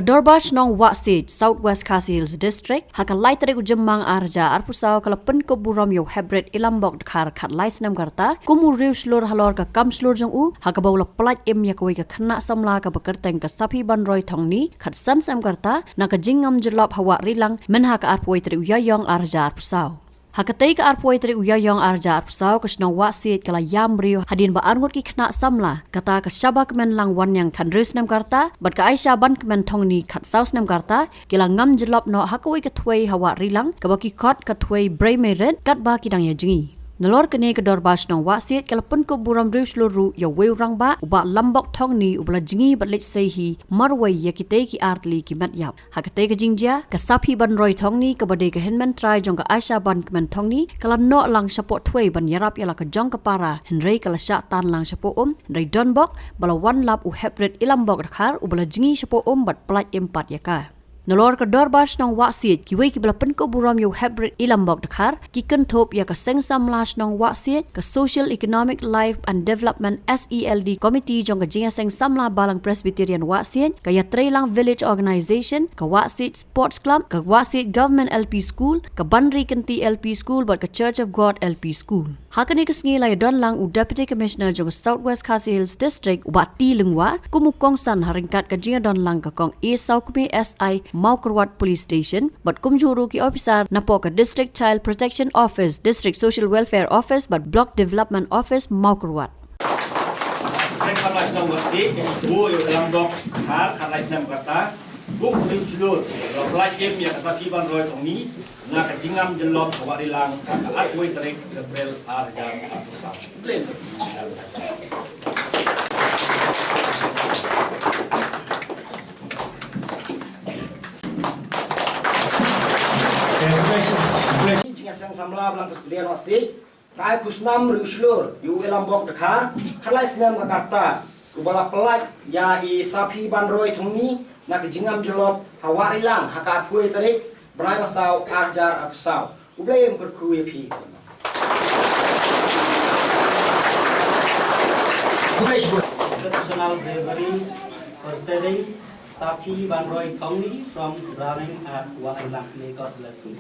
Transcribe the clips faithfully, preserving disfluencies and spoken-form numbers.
Ka Dorbar Shnong Wahsiej, South West Khasi Hills District, ha ka lai tarik u Jymmang ar hajar arphew saw ka la pynkup burom ïa u Heprit Ilambok Dkhar khatlai snem ka rta kum u riewshlur halor ka kam shlur jong u, ha kaba u la pyllait im ïa kawei ka khynnah samla kaba kyrteng ka Saphi Banroi Thongni, khatsan snem ka rta, na ka jingngam jyllop ha Wah Rilang, mynha ka arphew wei tarik u Ïaïong ar hajar arphew saw. Ha katei ka arphew wei tarik u Ïaïong ar hajar arphew saw, ka shnong Wahsiej ka la ïam briew hadien ba arngut ki khynnah samla, kata ka Shabakmen Langwanniang khathynriew snem ka rta bad ka Aisha Bankmen Thongni khatsaw snem ka rta, ki la ngam jyllop noh ha kawei ka thwei ha Wah Rilang, kaba ki khot ka thwei Breimerit, katba ki dang ïa jngi. Nalor kane, ka Dorbar Shnong Wahsiej ka la pynkup burom riewshlur ruh ïa uwei u rangbah, u Bah Lambok Thongni, uba la jngi bad leit sei hi marwei ïa kitei ki artylli ki met ïap. Ha katei ka jingjia, ka Saphi Banroi Thongni, kaba dei ka hynmen trai jong ka Aisha Bankmen Thongni, ka la noh lang shapoh thwei ban ïarap ïa la ka jong ka para, hynrei ka la shah tan lang shapoh um, hynrei donbok ba la wan lap u Heprit Ilambok Dkhar, uba la jngi shapoh um bad pyllait im pat ïa ka. Nalor ka Dorbar Shnong Wahsiej, kiwei kiba la pynkup burom ïa u Heprit Ilambok Dkhar ki kynthup ïa ka Seng Samla Shnong Wahsiej, ka Social Economic Life and Development, S E L D, Committee jong ka Jingïaseng Samla Balang Presbyterian Wahsiej, ka Ïatreilang Village Organization, ka Wahsiej Sports Club, ka Wahsiej Government L P School, ka Banri Kynti L P School bad ka Church of God L P School. Ha kane ka sngi la ïadon lang u Deputy Commissioner jong ka South West Khasi Hills District, u Bah T Lyngwa, kum u kongsan ha ryngkat ka jingïadon lang ka Kong A Sawkmie, S I, Mawkyrwat Police Station, bad kumjuh ruh ki ophisar napoh ka District Child Protection Office, District Social Welfare Office bad Block Development Office, Mawkyrwat. Seng Samla Shnong Wahsiej, u Ilambok Dkhar, khatlai snem ka rta, kum u riewshlur, la pyllait im ïa ka Saphi Banroi Thongni, na ka jingngam jyllop ha Wah Rilang, ha ka arphew wei tarik April ar hajar arphew saw. Blame. Jingïaseng Samla Balang Presbyterian Wahsiej, ka ai khusnam riewshlur ïa u Ilambok Dkhar, khatlai snem ka rta, uba la pyllait ïa i Saphi Banroi Thongni, na ka jingngam jyllop ha Wah Rilang, ha ka arphew wei tarik bnai ba saw ar hajar arphew saw. U Blei un kyrkhu ïa phi. Exceptional bravery for saving Saphi Banroi Thongni from drowning at Wah Rilang. May God bless you.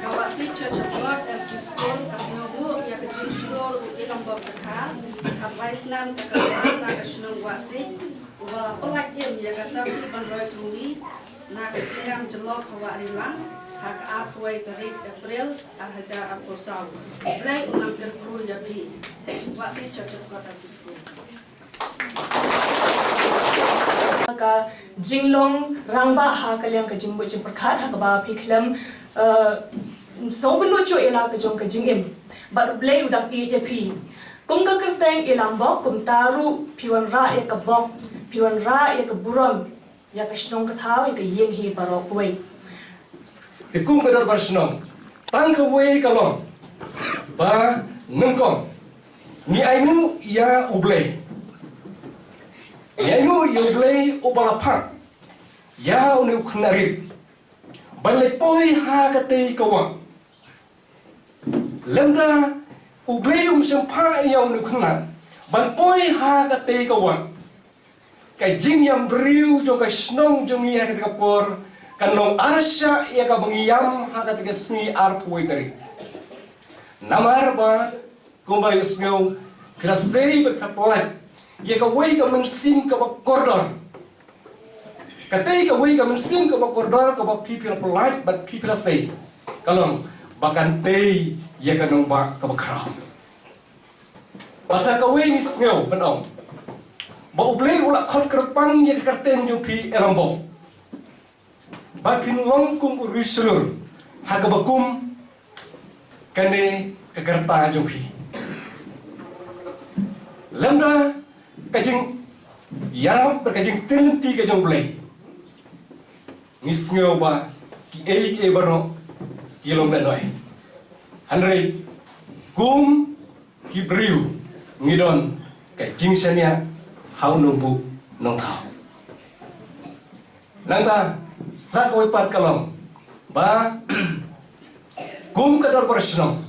Ka Wahsiej Church of God L P School ka sngewbha ïa ka jingshlur u Ilambok Dkhar, khatlai snem ka rta, na ka shnong Wahsiej, uba la pyllait im ïa ka Saphi Banroi Thongni, na ka jingngam jyllop ha Wah Rilang, ha ka arphew wei tarik April ar hajar arphew saw. U Blei un nang kyrkhu ïa phi. Wahsiej Church of God L P School. Ka jinglong rangbah ha ka liang ka jingmut jingpyrkhat, ha kaba phi khlem, eh, sngewbha noh shuh ïa la ka jong ka jingim. Bad U Blei u dang ïeit ïa phi. Kum ka kyrteng Ilambok, kumta ruh phi wanrah ïa ka bok, phi wanrah ïa ka burom ïa ka shnong ka thaw, ïa ka ïing hi baroh kawei. Te kum ka Dorbar Shnong, tang kawei ka long ba nyngkong ngi ainguh ïa U Blei. Ngi ainguh ïa U Blei uba la phah ïa une u khynnah rit ban leit poi ha katei ka wah. Lymda U Blei um shym phah ïa une u khynnah ban poi ha katei ka wah, ka jingïam briew jong ka shnong jong ngi ha katei ka por kan long arshah ïa kaba ngi ïam ha katei ka sngi arphew wei tarik. Namar ba kumba ïohsngew, phi la sei bad phi la pyllait ïa kawei ka mynsiem kaba kordor. Katei kawei ka mynsiem kaba kordor kaba phi phi la pyllait bad phi phi la sei, ka long ba kan tei ïa ka nongbah kaba khraw. Bad sa kawei ngi sngew ban ong ba U Blei u la khot kyrpang ïa ka kyrteng jong phi Ilambok, ba phin long kum u riewshlur ha kaba kum kane ka rta jong phi. Lymda ka jingïarap bad ka jingtylli ka jong U Blei, ngi sngew ba kiei kiei baroh ki long lehnoh. Hynrei kum ki briew ngi don ka jingshaniah ha u nongbuh nongthaw. Nangta sa kawei pat ka long ba kum ka Dorbar Shnong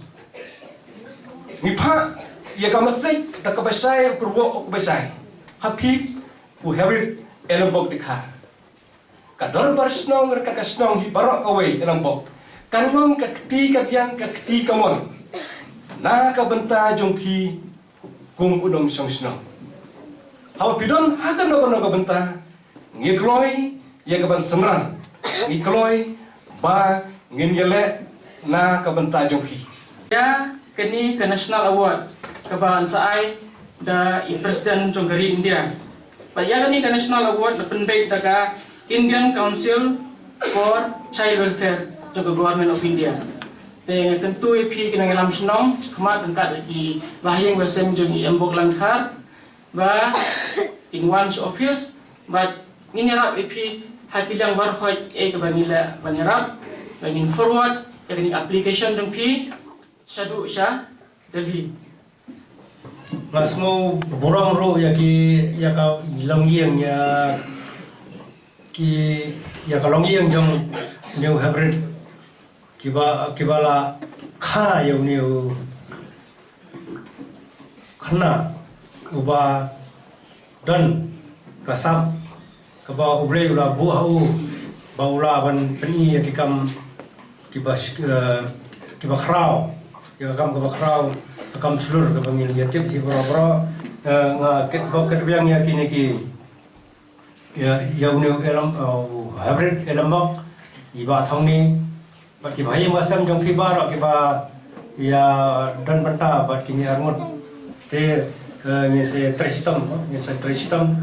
ngi phah ïa ka message da kaba shai, u kyrwoh u kaba shai. Ha phi u Hebrid Elambok Dkhar. Ka dorbar shnong ryngkat ka shnong hi baroh kawei Elambok kan long ka kti ka biang ka kti ka mon na ka bynta jong phi kum u nongshong shnong. Haba phi don ha kano kano ka bynta ngi kloi ïa ka ban synran, ngi kloi ba ngin ïaleh na ka bynta jong phi. Ïa kane ka National Award kaba yn sa ai da i President jong ka ri India. Bad ïa kane ka National Award la pynbeit da ka Indian Council for Child Welfare jong ka Government of India. Te nga kyntu ïa phi ki nongïalam shnong, khmat ryngkat ki bahaïing bahasem jong i Elambok Langkhar, ba in wan sha office, bad ngin ïarap ïa phi ha ki liang baroh eh kaba ngi lah ban ïarap, ba ngin forward ïa kane ka application jong phi shaduh sha Delhi. Nga sngew burom ruh ïa ki, ïa ka longïing, ïa ki, ïa ka longïing jong New Hebrid. Kiba, kiba la kha ïa une u khynnah uba don ka sap kaba U Blei u la buh ha u ba u lah ban pyni ïa ki kam kiba sh-, eh, kiba khraw, ïa ka kam kaba khraw, ka kam shlur kaba ngin ïa tip hi baroh baroh. Eh, nga kit bok kit biang ïa kine ki ïa, ïa une u Elambok, uh, Hebrid Elambok, i Bah Thongni, bad ki bahaïing bahasem jong phi baroh kiba ïa don bynta bad kine arngut. Te, eh, ngin sa trei shitom, ngin sa trei shitom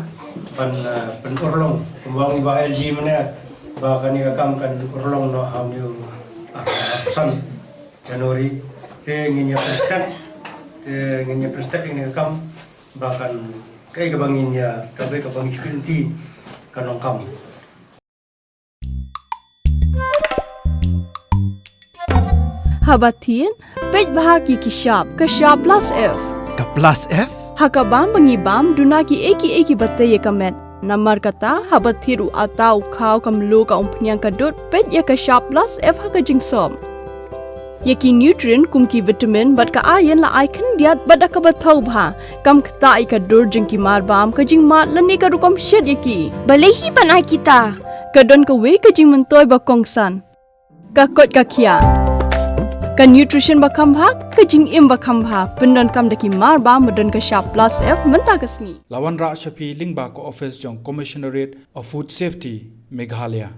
ban, eh, pynurlong kumba ong i Bah L G mynne ba kane ka kam kan urlong noh ha une u, ah, arphew san January. Te ngin ïa pynstet, te ngin ïa pynstet ïa kane ka kam ba kan kaei kaba ngin ïa, kaei kaba ngin ïa pynti kan long kam. Haba thied, peit bha ki ki shap, ka shap plus F. Ka plus F? Ha ka bam ba ngi bam, duna kiei kiei kiba tei ïa ka met. Namar kata, haba thied u atta u khaw ka mluh ka umphniang ka dud, peit ïa ka shap plus F ha ka jingsop. Ïa ki nutrient kum ki vitamin bad ka iron la ai khyndiat bad da kaba thaw bha. Kam ktah ïa ka dur jong ki mar bam, ka jingmad lane ka rukom shet ïa ki. Balei hi ban ai kita? Ka don kawei ka jingmyntoi ba kongsan. Ka koit ka khiah. Ka nutrition ba kham bha, ka jingim ba kham bha. Pyndonkam da ki mar bam ba don ka shap plus F mynta ka sngi. La wanrah sha phi lyngba ka office jong Commissionerate of Food Safety, Meghalaya.